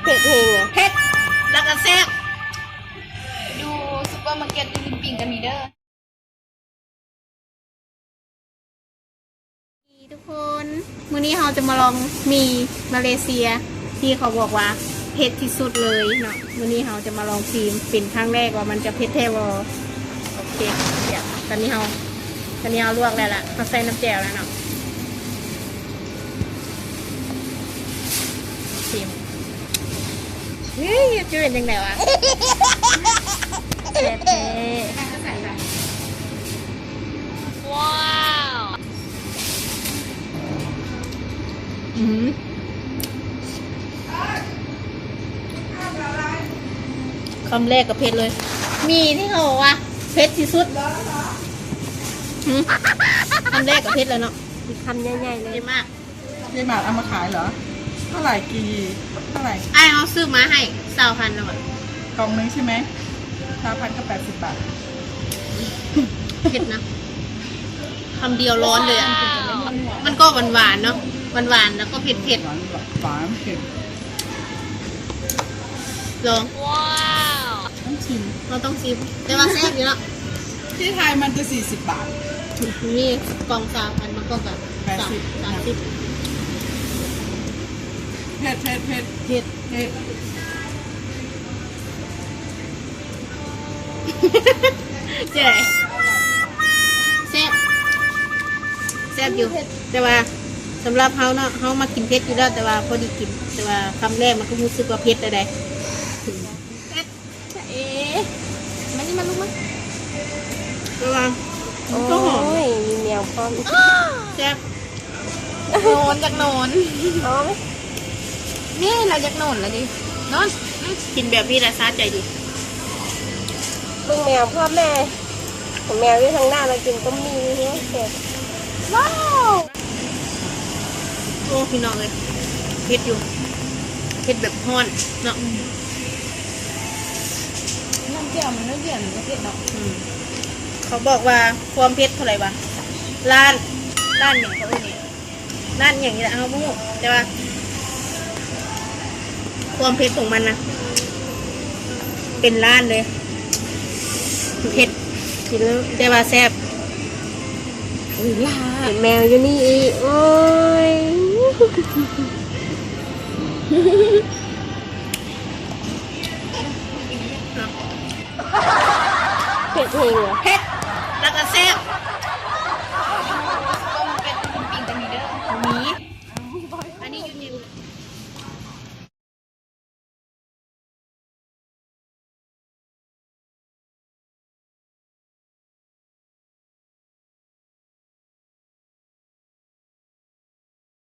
ເຜັດແຮງ ເຜັດ ແລ້ວກໍແຊບ. ຢູ່ຊຸບເປີມາເກັດ ຢູ່ລິມປິງກໍມີເດີ້. ທຸກຄົນ ມື້ນີ້ເຮົາຈະມາລອງໝີ່ມາເລເຊຍ ທີ່ເຂົາບອກວ່າເຜັດທີ່ສຸດເລີຍເນາະ. ມື້ນີ້ເຮົາຈະມາລອງຊີມເປັນຄັ້ງແລກວ່າມັນຈະເຜັດແທ້ບໍ່. ໂອເຄ ດຽວ ຕອນນີ້ເຮົາ ຕອນນີ້ເຮົາລວກແລ້ວລະ ເຮົາໃສ່ນ້ຳແຈ່ວແລ້ວເນາະ. ຊີມ. ເຮີ້ຍ ຈະເປັນຈັ່ງໃດວະ? ແຊບແທ້. ວ້າວ. ອືມ ຄຳແລກກໍເຜັດເລີຍ. ໝີ່ທີ່ເຂົາບອກວ່າເຜັດທີ່ສຸດ. ຫືມ ຄຳແລກກໍເຜັດແລ້ວເນາະ. ອີກຄຳໃຫຍ່ໆເລີຍ. ເຜັດມາກ. ຍາຍໝາດເອົາມາຂາຍເຫຼືອເທົ່າໃດ? ເທົ່າໃດ? ອ້າຍເຮົາຊື້ມາໃຫ້ຊາວພັນແລ້ວອະ. ກ່ອງໜຶ່ງໃຊ່ໄໝ? ຊາວພັນກໍແປດສິບບາດ. ເຜັດນະ ຄຳດຽວຮ້ອນເລີຍອະ. ມັນກໍຫວານໆເນາະ ຫວານໆ ແລ້ວກໍເຜັດໆ. ຫວານ ຫວານເຜັດ. ລອງ. ຕ້ອງຊີມ. ເຮົາຕ້ອງຊີມ ແຕ່ວ່າແຊບຢູ່ເນາະ. ທີ່ໄທມັນຈະສີ່ສິບບາດ. ນີ້ກ່ອງສາມອັນ ມັນກໍແບບແປດສິບ ສາມສິບ. ເຜັດ ເຜັດ ເຜັດ ເຜັດ ເຜັດ. ຈັ່ງໃດ? ແຊບ ແຊບຢູ່. ແຕ່ວ່າສຳລັບເຮົາເນາະ ເຮົາມັກກິນເຜັດຢູ່ແລ້ວ ແຕ່ວ່າພໍດີກິນ ແຕ່ວ່າຄຳແລກມັນກໍຮູ້ສຶກວ່າເຜັດແລ້ວໃດ໋. ເຜັດ. ເອ ມານີ້ມາລູກມາ. ແຕ່ວ່າ ໂອ້ຍ ມີແມວພ້ອມ. ແຊບ. ນອນ ຢາກນອນ. ເອົາໄໝ? ນີ້ລາວຢາກນອນລະເດ. ນອນ. ອືມ ກິນແບບນີ້ລະສະໃຈດີ. ເບິ່ງແມວພ້ອມແດ່. ແມວຢູ່ທາງໜ້າລະກິນຕົ້ມໝີ່ຢູ່. ວ້າວ. ໂອ້ ພີ່ນ້ອງເອີຍ ເຜັດຢູ່ ເຜັດແບບຮ້ອນເນາະ. ອືມ ນ້ຳແຈ່ວມັນໜ້ອຍດຽວມັນກໍເຜັດເນາະ. ອືມ ເຂົາບອກວ່າຄວາມເຜັດເທົ່າໃດວະ ລ້ານ ລ້ານຫຍັງເຂົາເອີ້ນນີ້ ລ້ານຫຍັງນີ້ແຫຼະ ເຮົາບໍ່ຮູ້ ແຕ່ວ່າຄວາມເຜັດຂອງມັນນະ ເປັນລ້ານເລີຍ. ເຜັດ ກິນແລ້ວ ແຕ່ວ່າແຊບ. ເອີຍ ຫຼ້າ ເຫັນແມວຢູ່ນີ້ອີກ. ໂອ້ຍ ເຜັດແຮງຫວະ? ເຜັດ ແລ້ວກໍແຊບ.